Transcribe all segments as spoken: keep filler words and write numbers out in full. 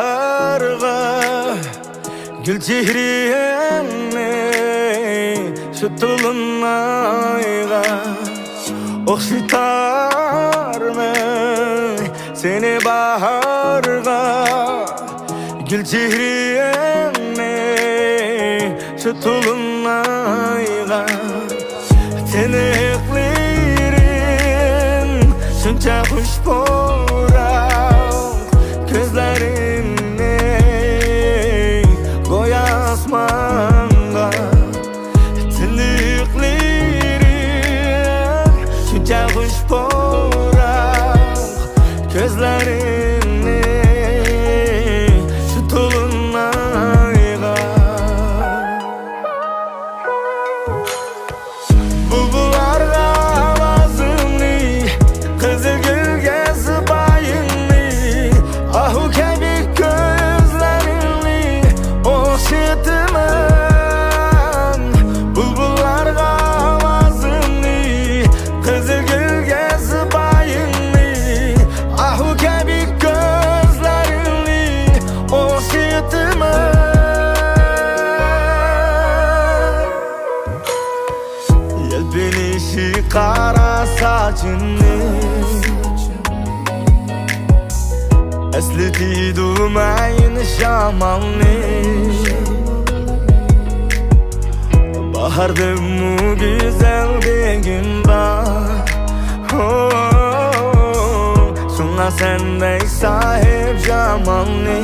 باھارغا گۈل چېھرىڭنى شۇ تولۇن ئايغا ئوخشىتارمەن سېنى باھارغا. گۈل چېھرىڭنى شۇ تولۇن ئايغا. تىنىقلىرىڭ شۇنچە خۇش پۇراق، كۆزلىرىڭنى گويا ئاسمانغا. تىنىقلىرىڭ شۇنچە خۇش پۇراق، كۆزلىرىڭنى شۇ تولۇن ئايغا. بۇلبۇللارغا ئاۋازىڭنى، قىزىل گۈلگە زىبايىڭنى، ئاھۇ كەبى كۆزلىرىڭنى ئوخشىتىمەن. بۇلبۇللارغا ئاۋازىڭنى، قىزىل گۈلگە زىبايىڭنى، ئاھۇ كەبى كۆزلىرىڭنى ئوخشىتىمەن. يەلپۈنۈشى قارا ساچىڭنى، ئەسلىتىدۇ مەينە شامالنى. باھاردىنمۇ گۈزەل دېگۈم بار، ھو، شۇڭا سەندەك ساھىب جامالنى.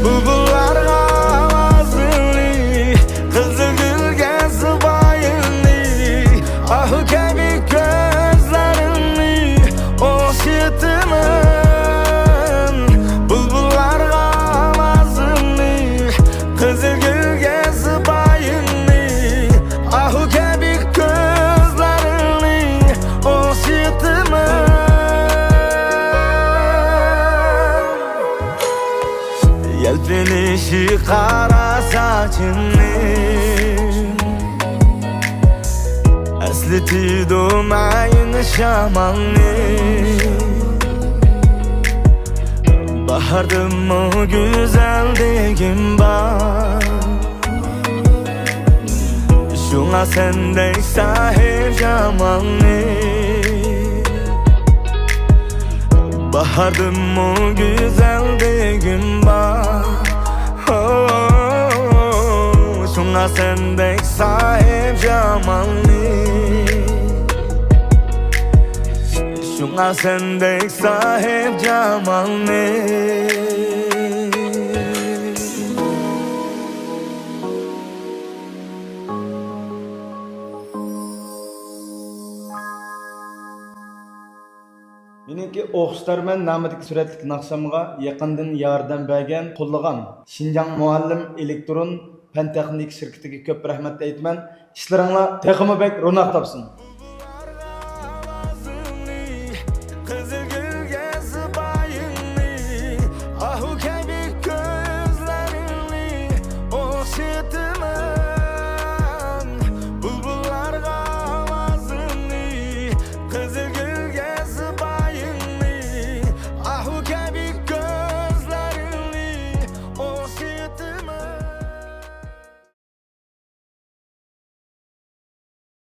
بۇلبۇللارغا ئاۋازىڭنى، قىزىل گۈلگە زىبايىڭنى، ئاھۇ كەبى كۆزلىرىڭنى ئوخشىتىمەن. بۇلبۇللارغا ئاۋازىڭنى، قىزىل گۈلگە زىبايىڭنى، ئاھۇ كەبى كۆزلىرىڭنى ئوخشىتىمەن. يەلپۈنۈشى قارا ساچىڭنى، ئەسلىتىدۇ مەينە شامالنى. باھاردىنمۇ گۈزەل دېگۈم بار، شۇڭا سەندەك ساھىب جامالنى. باھاردىنمۇ گۈزەل دېگۈم بار، ھو، شۇڭا سەندەك ساھىب جامالنى. شۇڭا سەندەك ساھىب جامالنى. مېنىڭكى ئوخشىتارمەن نامىدىكى سۈرەتلىك ناخشامغا يېقىندىن ياردەم بەرگەن، قوللىغان شىنجاڭ مۇئەللىم ئېلېكترون پەن تېخنىكا شىركىتىگە كۆپ رەھمەت ئېيتىمەن. ئىشلىرىڭلار تېخىمۇ بەك روناق تاپسۇن.